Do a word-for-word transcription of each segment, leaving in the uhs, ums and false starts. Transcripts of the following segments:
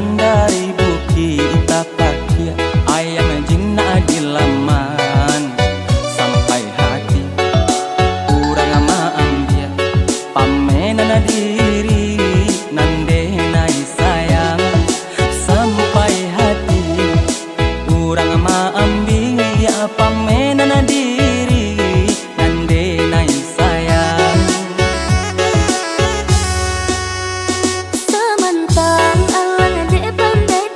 Dari bukik tapakiak, ayam jinak di laman. Sampai hati urang maambiak, pamenan diri nan denai sayang. Sampai hati urang maambiak, pamenan diri nan denai sayang. Samantang alang dek pandai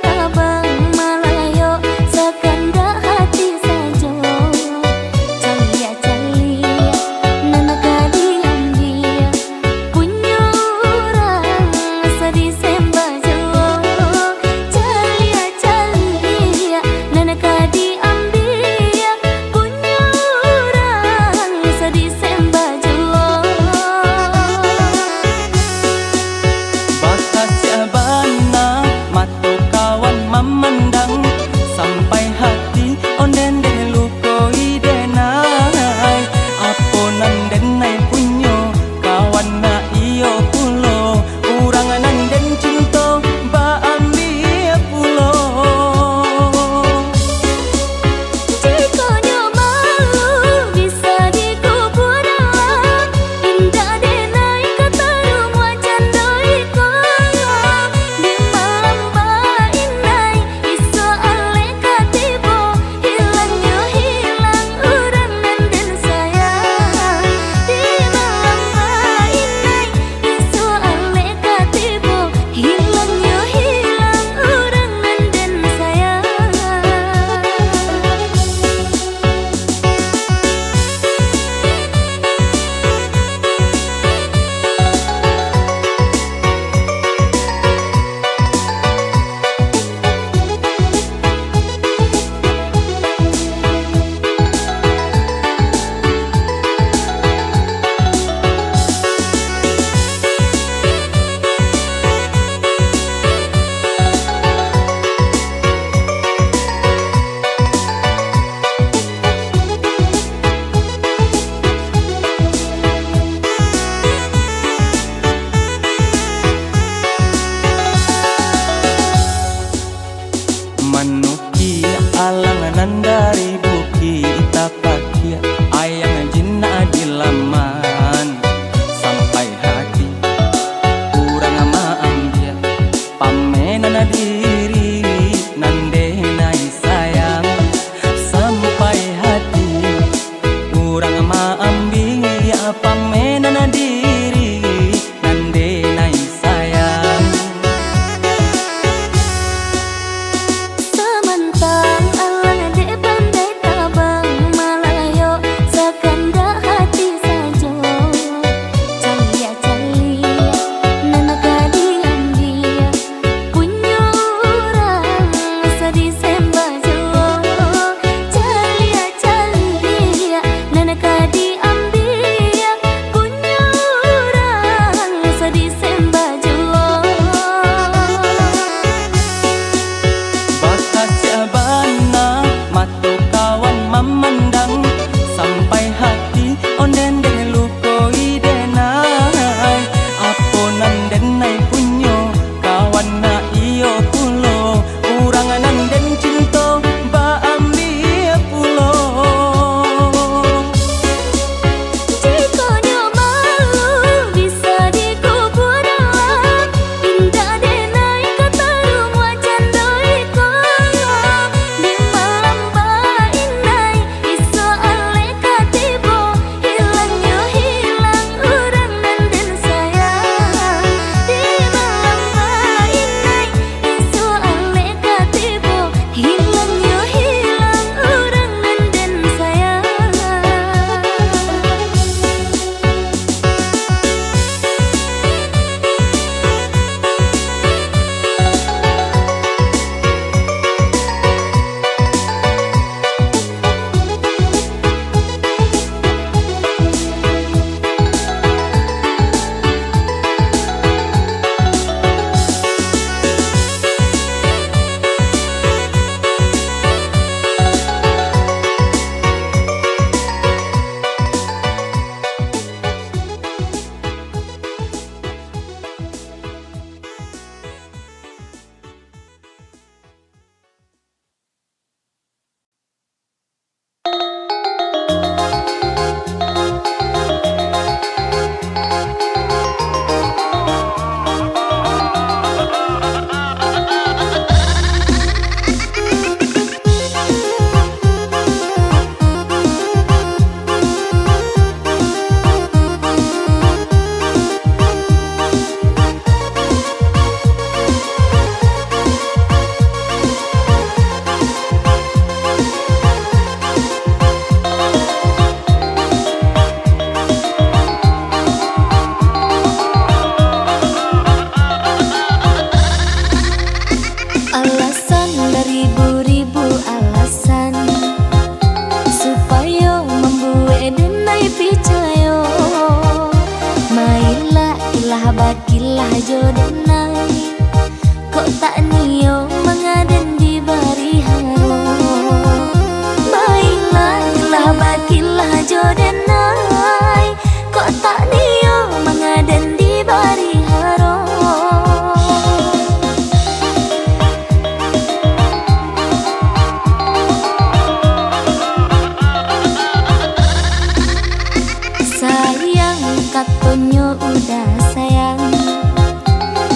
Uda sayang.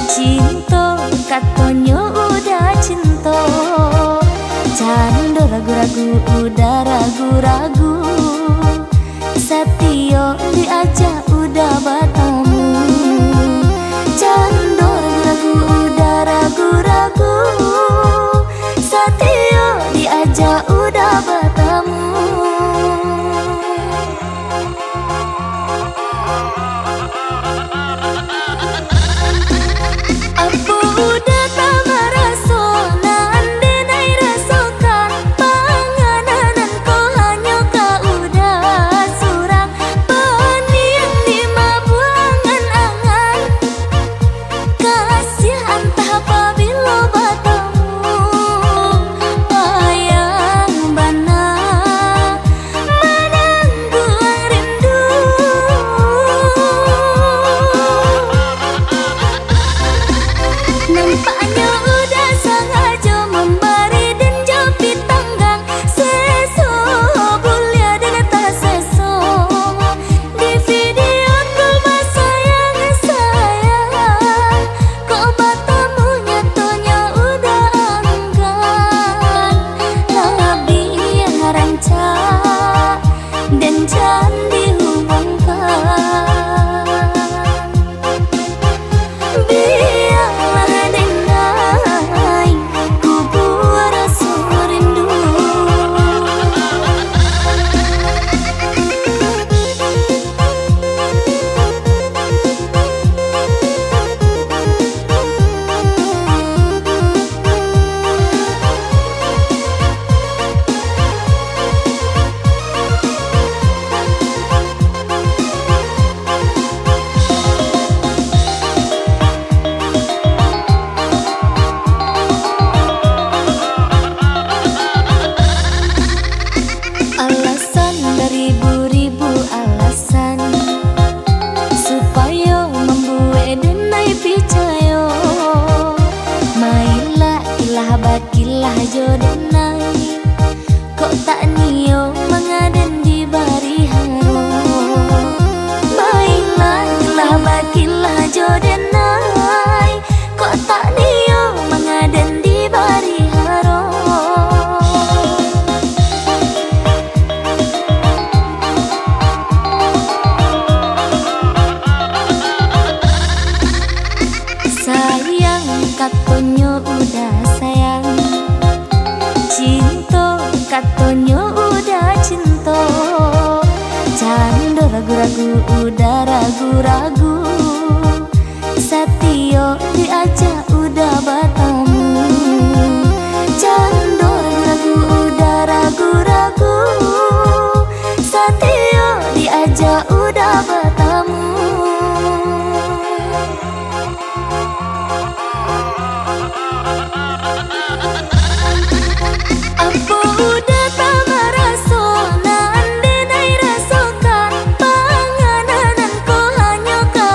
Cinto, katonyo uda cinto. Cando ragu-ragu, uda ragu-ragu. Satio diajak uda batamu. Cando ragu-ragu, uda ragu-ragu. Satio diajak uda batamu. Apo uda tak maraso, nan denai rasokan, pangananan ko hanyo ka uda surang, paniang di mabuangan angan. Kasiah antah pabilo batamu, payah bana manangguang rindu. Nampaknyo uda sangajo mambari den jo pitanggang. Seso buliah den taseso. Di video call basayang-sayang. Kok batamu nyatonyo uda anggan. Labiah rancak den jan dihubungkan. Bialah denai kubua raso rindu. Alasan baribu-ribu alasan, supayo mambuek denai picayo. Main lah kilah bakilah jo denai. Kok tak nio mangaden di bari haro. Main lah kilah bakilah jo denai. Kok tak nio mangaden di bari haro. Sayang, katonyo uda sayang. Cinto, katonyo uda cinto. Cando ragu-ragu, uda ragu-ragu. Satio diajak uda batamu. Cando ragu-ragu, uda ragu-ragu. Satio diajak uda batamu. Apo uda tak maraso, nan denai rasokan, pangananan ko hanyo ka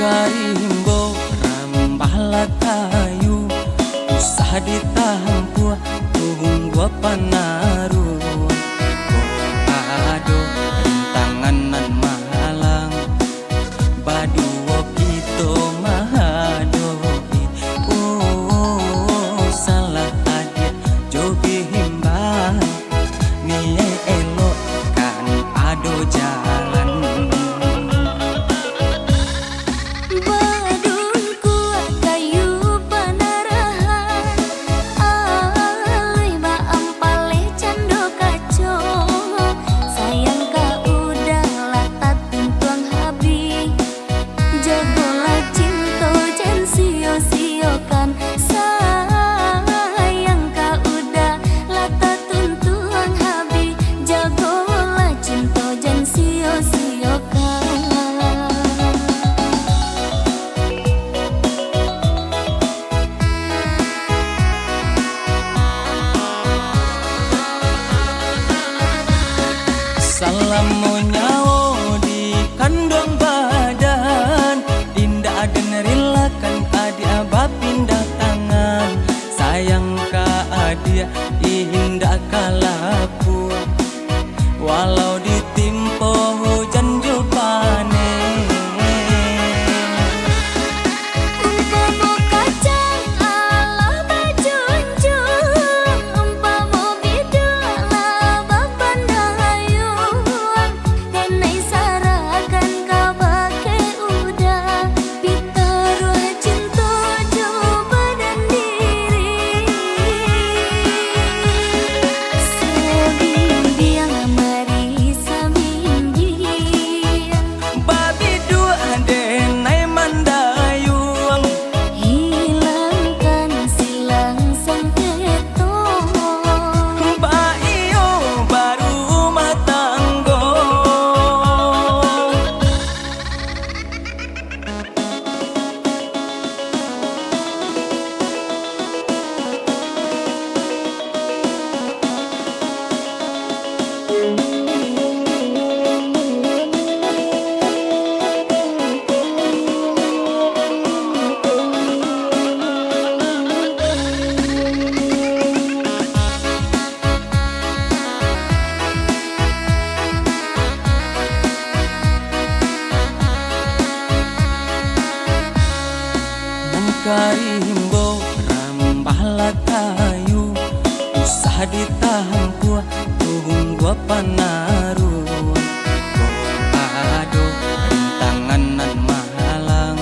Ka rimbo rambahlah kayu, usah ditampuah tunggua panaruah. Kok ado rintangan nan mahalang, baduo kito mahadoi. Oh, salah adiak jo bihimbau, niaik elok kan ado jalan. Badungkuak kayu panarahan, aluih baampaleh cando kaco. Sayang ka udah lah tatuntuang habih. Jagolah cinto, jan sio-siokan. Sayang ka udah lah tatuntuang habih. Jagolah cinto, jan sio-siokan. Salamo nyawo di kanduang badan, indak den rilakan adiak bapindah tangan. Sayang ka adiak indak ka lapuak, walau ditimpo hujan jo paneh. Umpamo kacang alah bajunjuang, umpamo biduak lah bapandayuang, denai sarahkan kabake udah, pitaruah cinto jo badan diri. Sabimbiang mari sabimbiang. Babiduak denai mandayuang. Hilangkan silang sangketo. Baiyo barumah tanggo. Nan ka rimbo rambahlah kayu, usah ditampuah tunggua panaruah. Kok ado rintangan nan mahalang,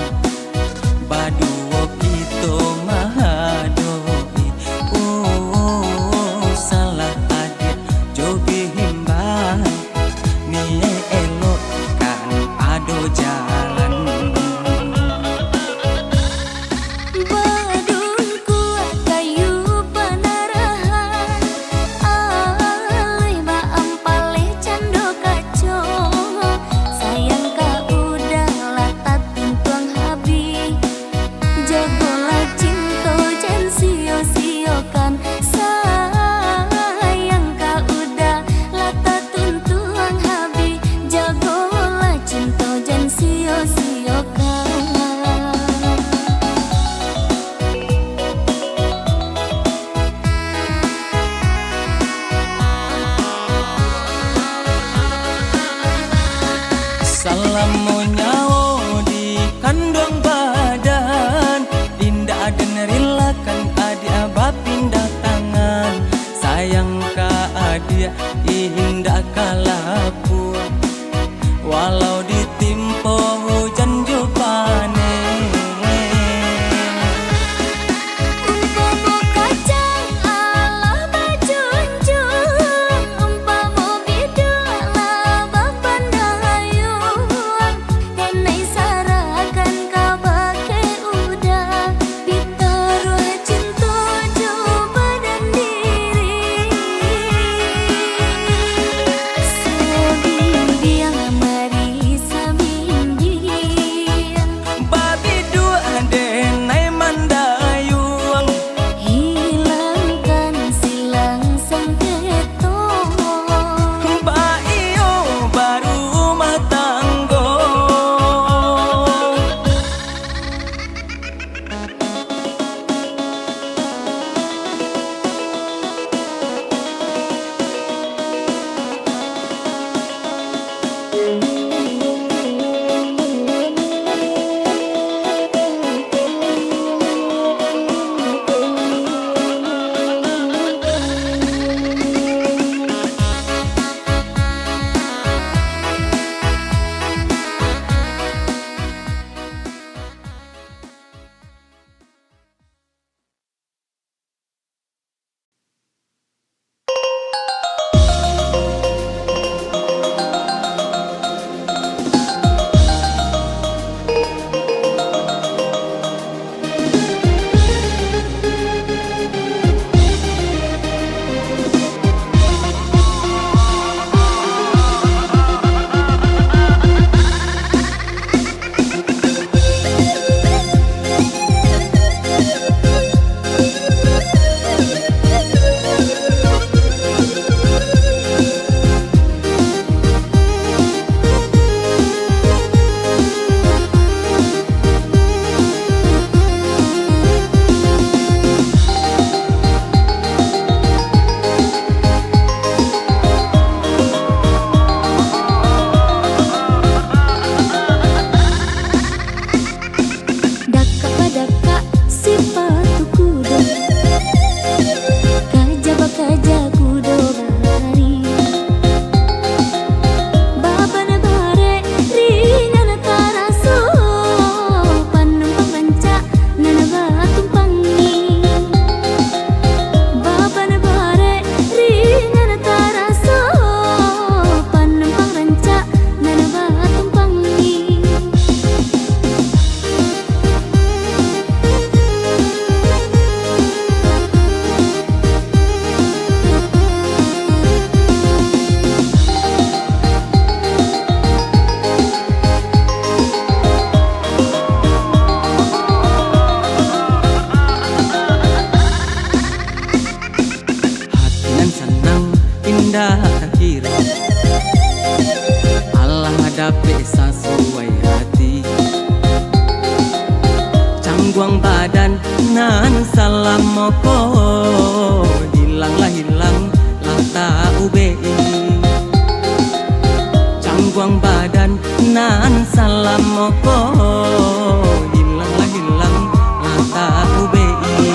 baduo kito mahadoi. Oh, salah adiak jo bihimbau, niaik elok kan ado jalan. Badungkuak kayu panarahan, aluih baampaleh cando kaco. Sayang ka udah lah tatuntuang habih. Jagolah cinto, jan sio-siokan. Sayang ka udah lah tatuntuang habih. Jagolah cinto, jan sio-siokan. Salamo nyawo di kanduang badan, indak den rilakan adiak bapindah tangan. Sayang ka adiak indak ka lapuak, walau ditimpo hujan jo paneh. Umpamo kacang alah bajunjuang, umpamo biduak lah bapandayuang, den Ko, hilanglah, hilanglah tak ubek-i. Cangguang badan nan salamo ko, hilanglah, hilanglah tak ubek-i.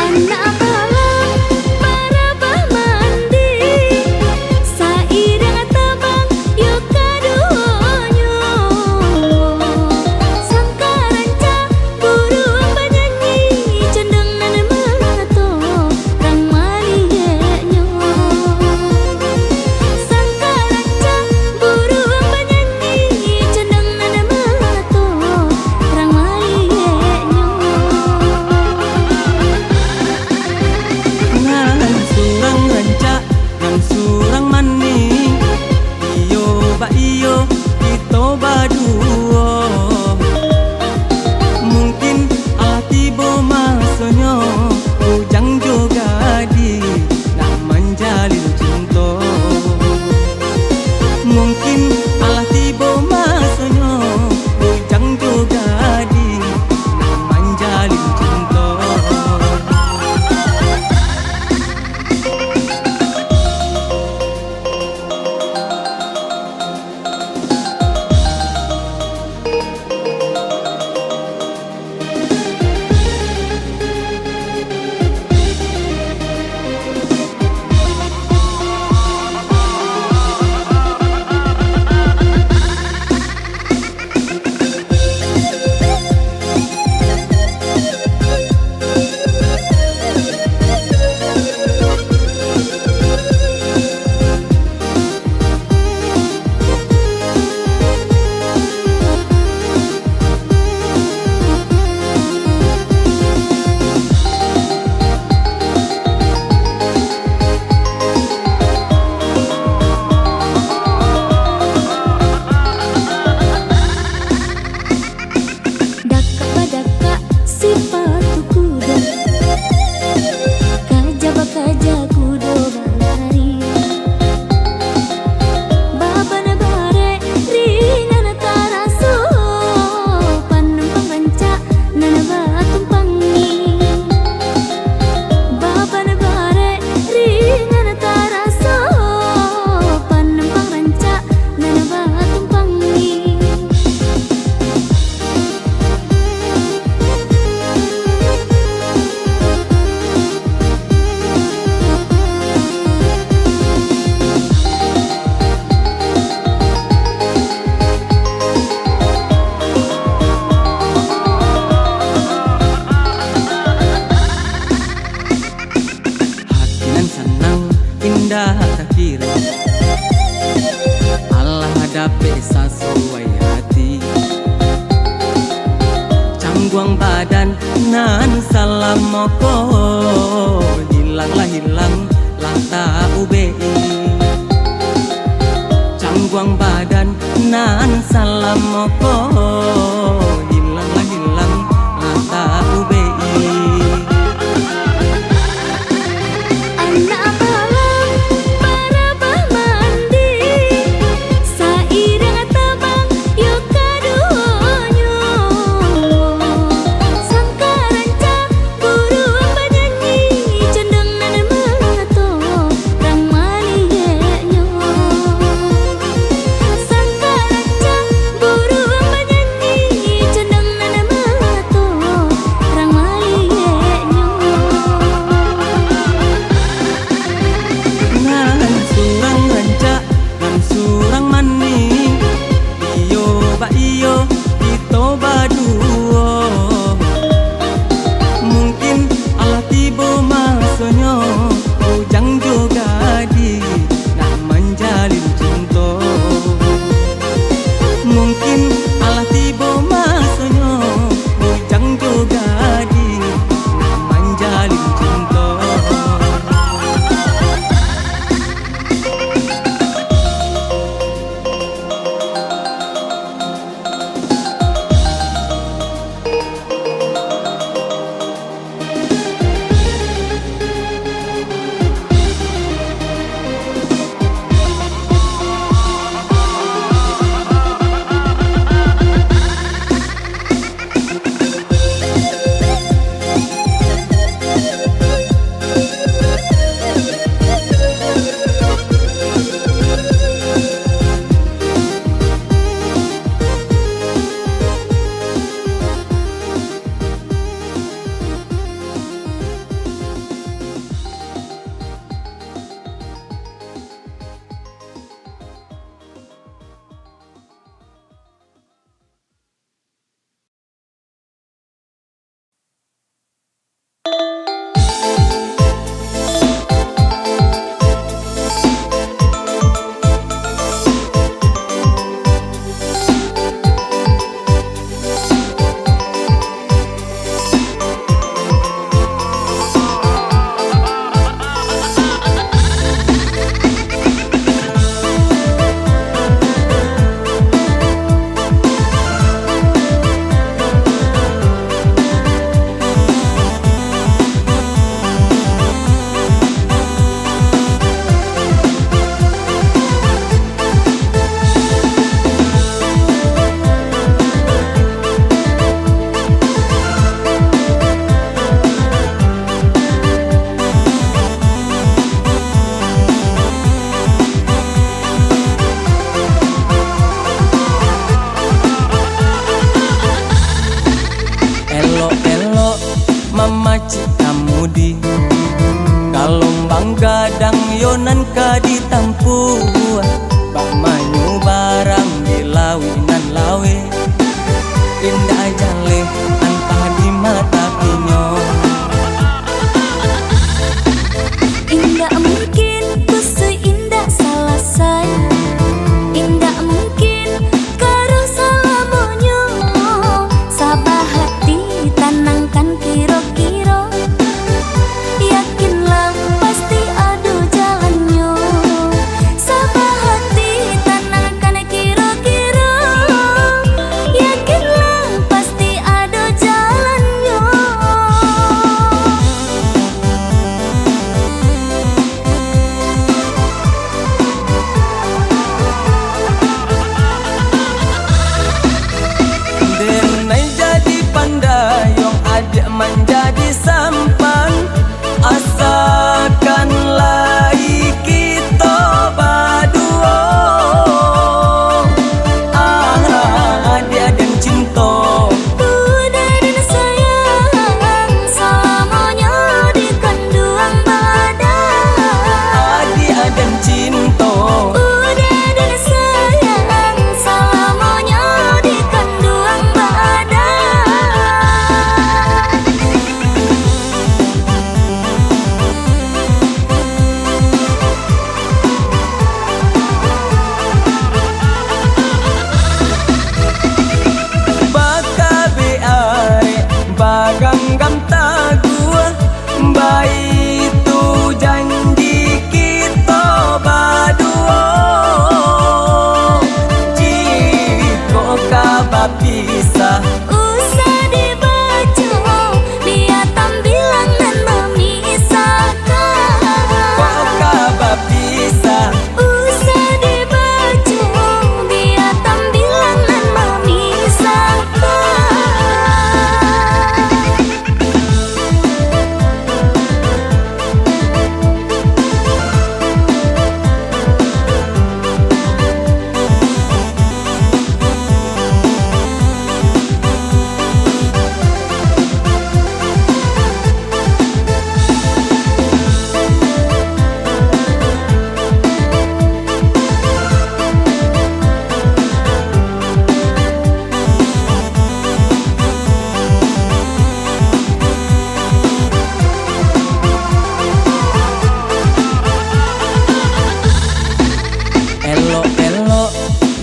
Anak balang barabah mandi, sairiang tabang yo kaduonyo. Sangka rancak buruang banyanyi, condong nan mangato rang malieknyo. Sangka rancak buruang banyanyi, condong nan mangato rang malieknyo. Nan surang rancak, nan surang manih, iyo baiyo kito baduo. Mungkin alah tibo masonyo, bujang jo gadih nak manjalin cinto. Mungkin alah tibo masonyo, bujang jo gadih nak manjalin cinto. Dakak badakak sipatu kudo, kaja bakaja kudo balari. Baban barek ringan taraso, panumpang rancak nan batumpangi. Baban barek ringan taraso, panumpang rancak nan batumpangi. Hati nan sanang indak takiro, alah dapek sasuai hati. Cangguang badan nan salamo ko, hilanglah, hilanglah tak ubek-i. Cangguang badan nan salamo ko, hilanglah, hilanglah tak ubek-i. Anak balang barabah mandi, sairiang tabang yo kaduonyo. Sangka rancak buruang banyanyi, condong nan mangato rang malieknyo. Sangka rancak buruang banyanyi,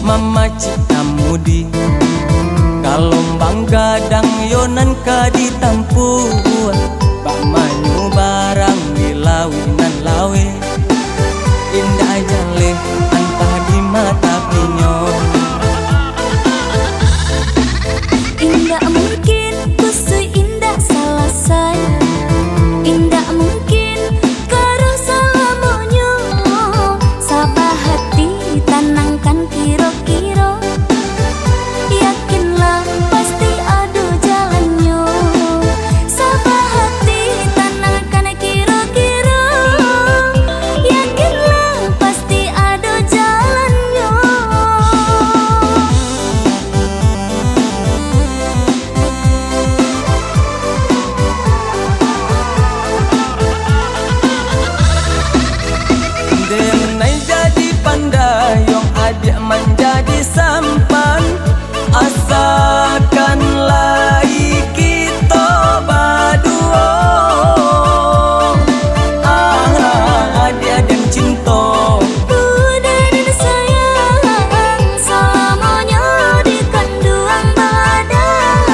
Mamacik kamudi, galombang gadang yo nan ka ditampuah, bak manyubarang di lauik nan laweh, indak jaleh antah di mata pinyo. Indak mungkin kusui indak salasai, indak mungkin karuh salamonyo. Sabah hati tanangkan kiro-kiro, yakinlah pasti ado jalannyo. Sabah hati tanangkan kiro-kiro, yakinlah pasti ado jalannyo. Denai jadi pandayuang, adiak manjadi sampan, asakan lai kito baduo. Ah, adiak den cinto. Uda den sayang, salamonyo di kanduang badan.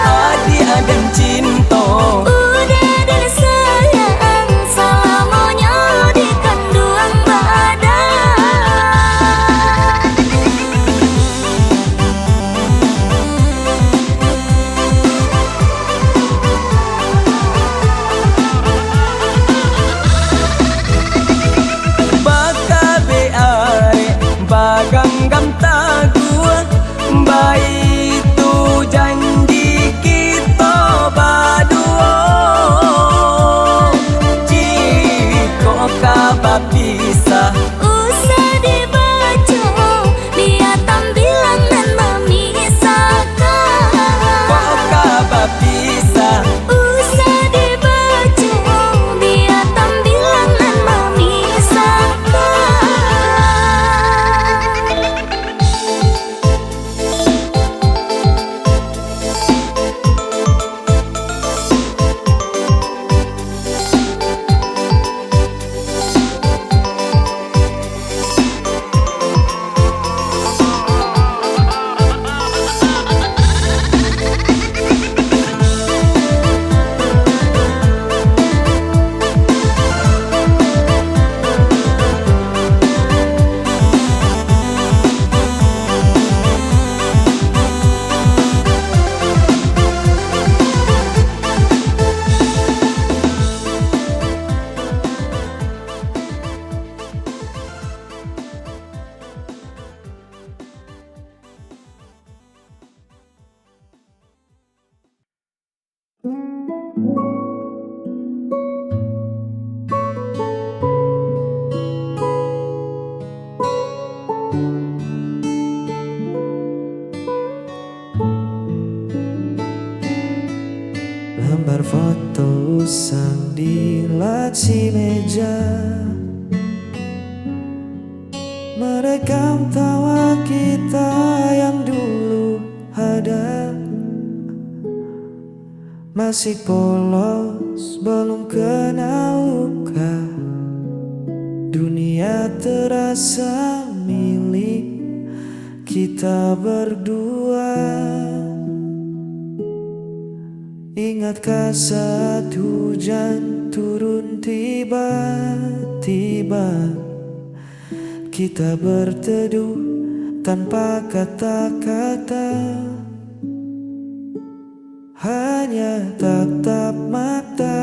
Adiak den cinto. Uda den sayang, salamonyo di kanduang badan. Bakabek arek, baganggam taguah, baitu janji kito baduo. Jikok ka bapisah, usah dibaco, bia tambilang nan mamisahkan. Kok ka bapisah, usah dibaco, bia tambilang nan mamisahkan. Lambar foto usang di laci meja, merekam tawa kita yang dulu ada. Masih polos, belum kena luka. Dunia terasa milik kita berdua. Ingatkah saat hujan turun tiba-tiba? Kita berteduh tanpa kata-kata. Hanya tatap mata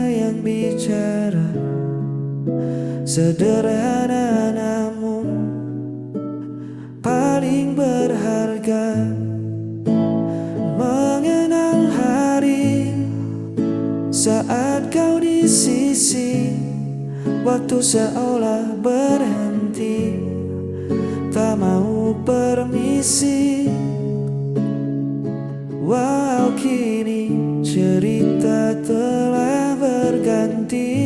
yang bicara. Sederhana namun paling berharga. Mengenang hari saat kau di sisi, waktu seolah berhenti, tak mau permisi. Walau kini cerita telah berganti,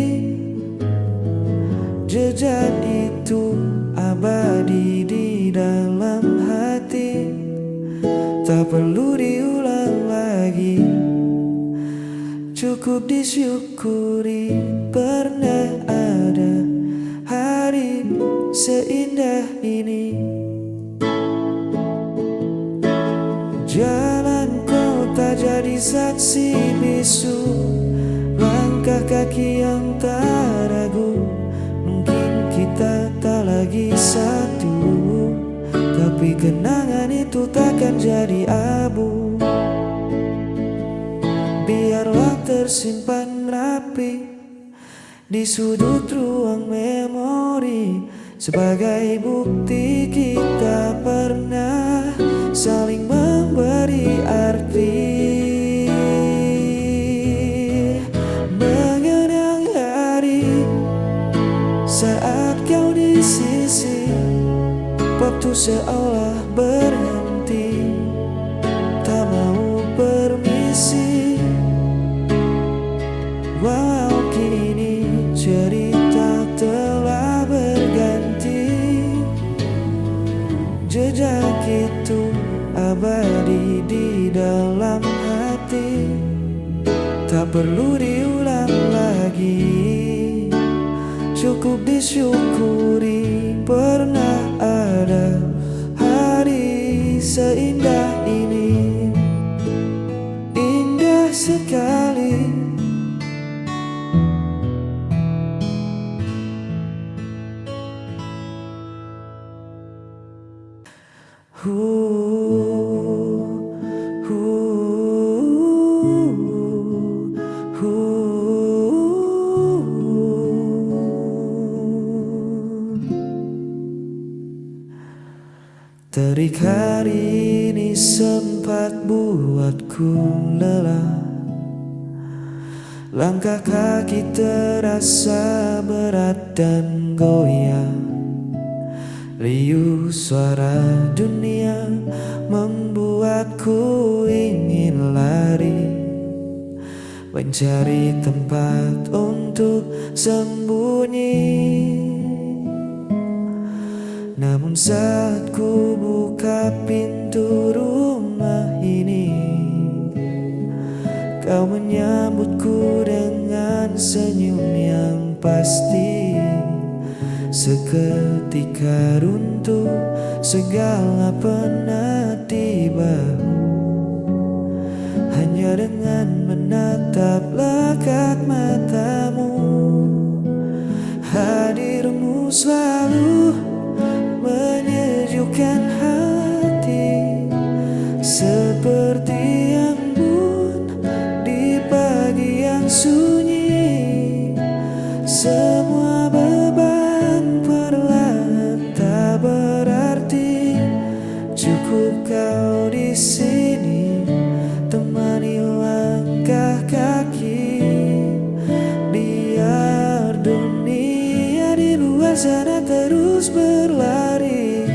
jejak itu abadi di dalam hati. Tak perlu diulang lagi. Cukup disyukuri pernah ada hari seindah ini. Saksi bisu, langkah kaki yang taragu. Mungkin kita tak lagi satu, tapi kenangan itu takkan jadi abu. Biarlah tersimpan rapi di sudut ruang memori, sebagai bukti kita pernah saling memberi arti. Mengenang hari saat kau di sisi, waktu seolah berhenti, tak mau permisi. Walau kini cerita telah berganti, jejak itu abadi di dalam hati. Tak perlu diulang lagi, cukup disyukuri pernah ada hari seindah ini. Indah sekali. Hu, hu, hu. Terik hari ini sempat buatku lelah. Langkah kaki terasa berat dan goyah. Riuh suara dunia membuatku ingin lari, mencari tempat untuk sembunyi. Namun saat ku buka pintu rumah ini, kau menyambutku dengan senyum yang pasti. Seketika runtuh segala penatibamu, hanya dengan menatap lekat matamu. Hadirmu selalu menyejukkan hati, seperti embun di pagi yang sunyi. Semua beban perlahan tak berarti. Cukup kau di sini, temani langkah kaki. Biar dunia di luar sana terus berlari,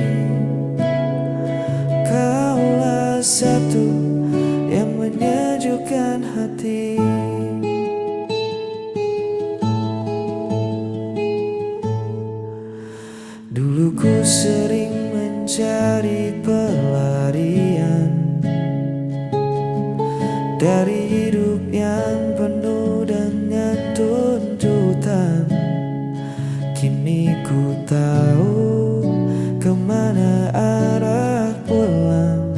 kaulah satu yang menyejukkan hati. Dulu ku sering mencari pelarian dari hidup yang penuh dengan tuntutan. Kini ku tahu kemana arah pulang,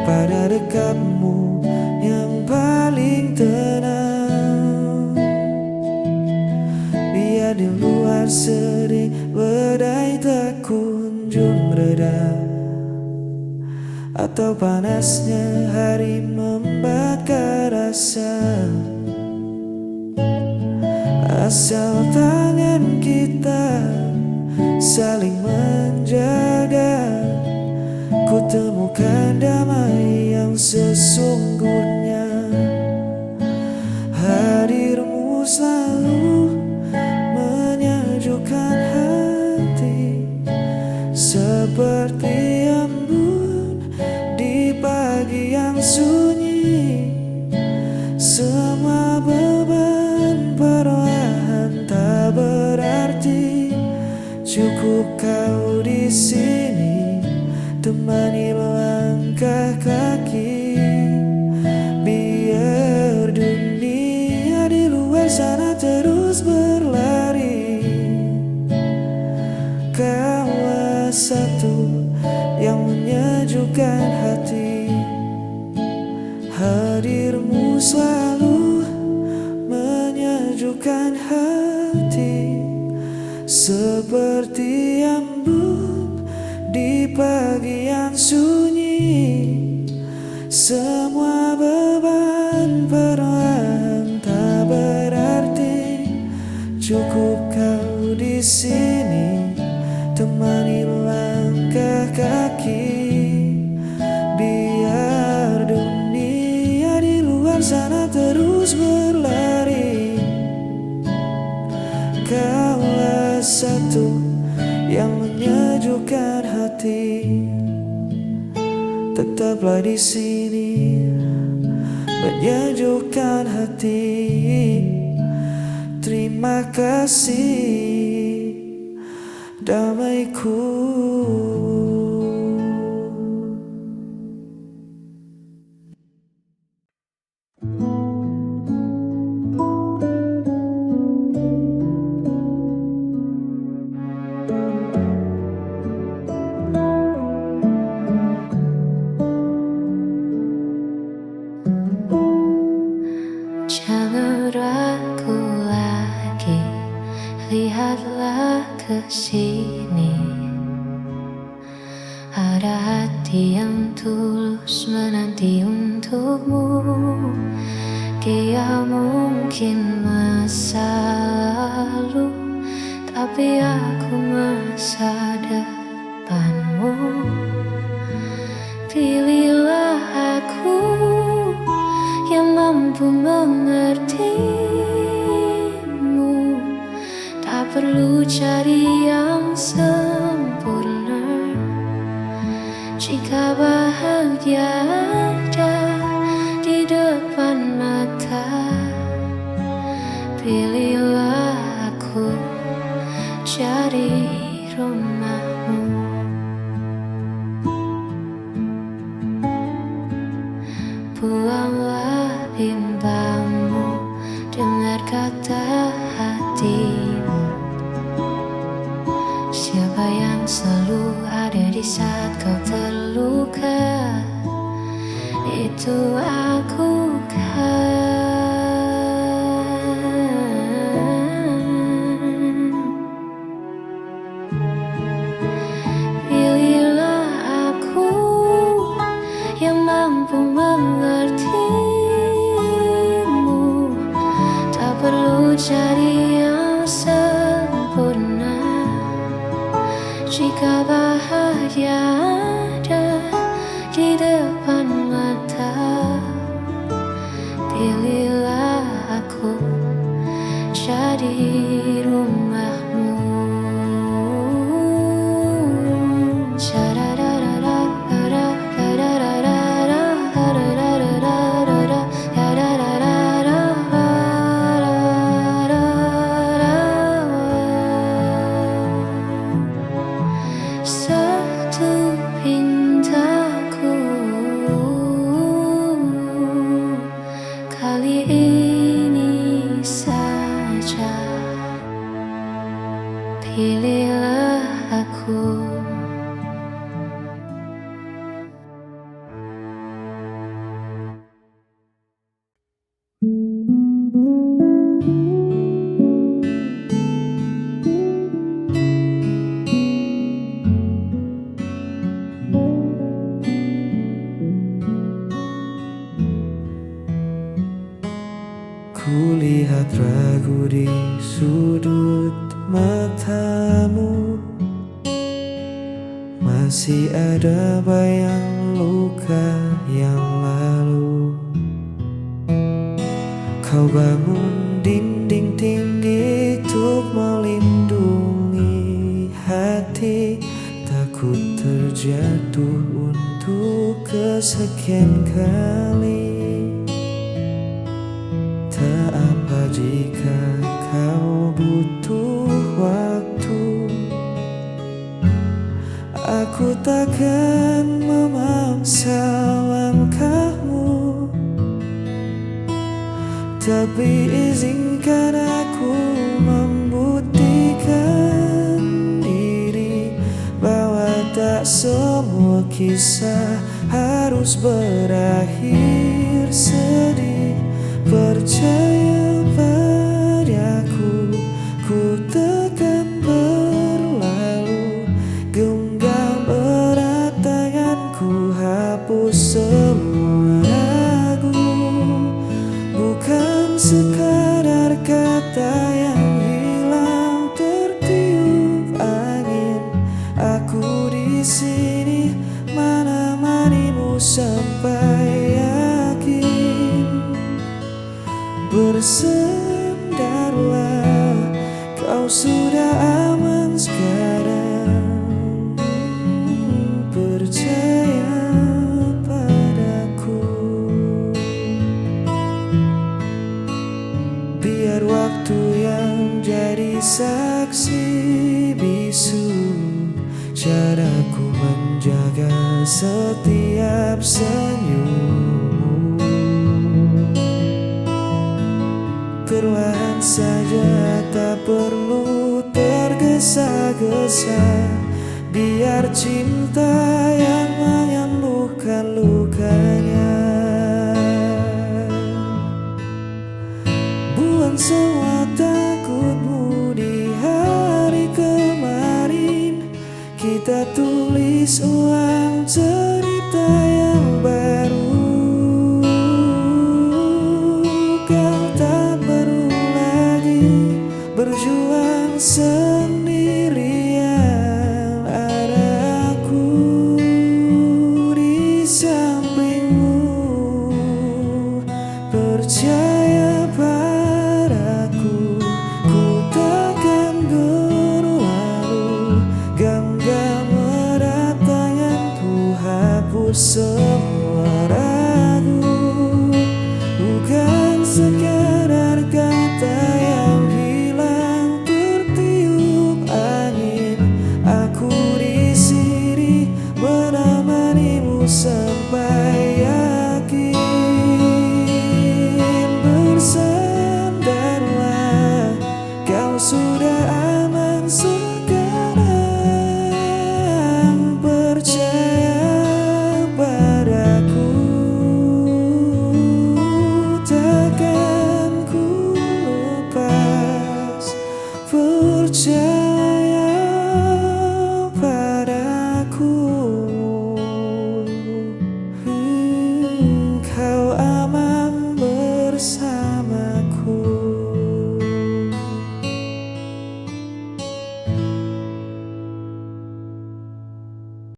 pada dekatmu yang paling tenang. Biar di luar sering badai tak kunjung reda, atau panasnya hari membakar asa. Asal tangan kita saling menjaga, ku temukan damai yang sesungguhnya. Hadirmu selalu menyejukkan hati, seperti embun di pagi yang sunyi. Semua beban perlahan tak berarti. Cukup kau di sini, temani langkah kaki. Biar dunia di luar sana terus berlari, kaulah satu yang menyejukkan hati. Seperti embun di pagi yang sunyi, semua beban perlahan tak berarti. Cukup kau di sini, temani langkah kaki. Biar dunia di luar sana terus berlari, kaulah satu yang menyejukkan hati. Tetaplah di sini, menyejukkan hati. Terima kasih, damaiku. Jangan ragu lagi, lihatlah ke sini. Ada hati yang tulus menanti untukmu. Dia mungkin masa lalu, tapi aku masa depanmu. Pilihlah aku yang mampu mengertimu. Tak perlu cari yang sempurna, jika bahagia ada di depan mata. Pilihlah aku jadi rumahmu. Buanglah bimbangmu, dengar kata hatimu. Siapa yang selalu ada di saat kau terluka, itu aku kan. Pilihlah aku yang mampu mengertimu. Tak perlu cari yang sempurna, jika bahagia ada di depan mata. Pilihlah aku jadi rumahmu. Satu pintaku, kali ini saja, pilihlah aku. Kulihat ragu di sudut matamu, masih ada bayang luka yang lalu. Kau bangun dinding tinggi untuk melindungi hati, takut terjatuh untuk kesekian kali. Tak apa jika kau butuh waktu, aku takkan memaksa langkahmu, tapi izinkan aku membuktikan diri bahwa tak semua kisah harus berakhir sedih. Percaya padaku, ku takkan ber- Ku manjaga satiap sanyummu. Perlahan saja, tak perlu tergesa-gesa. Biar cinta yang manyambuhkan lukanya. Buang semua takutmu di hari kemarin. Kita tulis ulang cerita yang baru. Kau tak perlu lagi berjuang sendirian. Ada aku di sampingmu. Percaya padaku, ku takkan berlalu. Genggam erat tanganku, hapus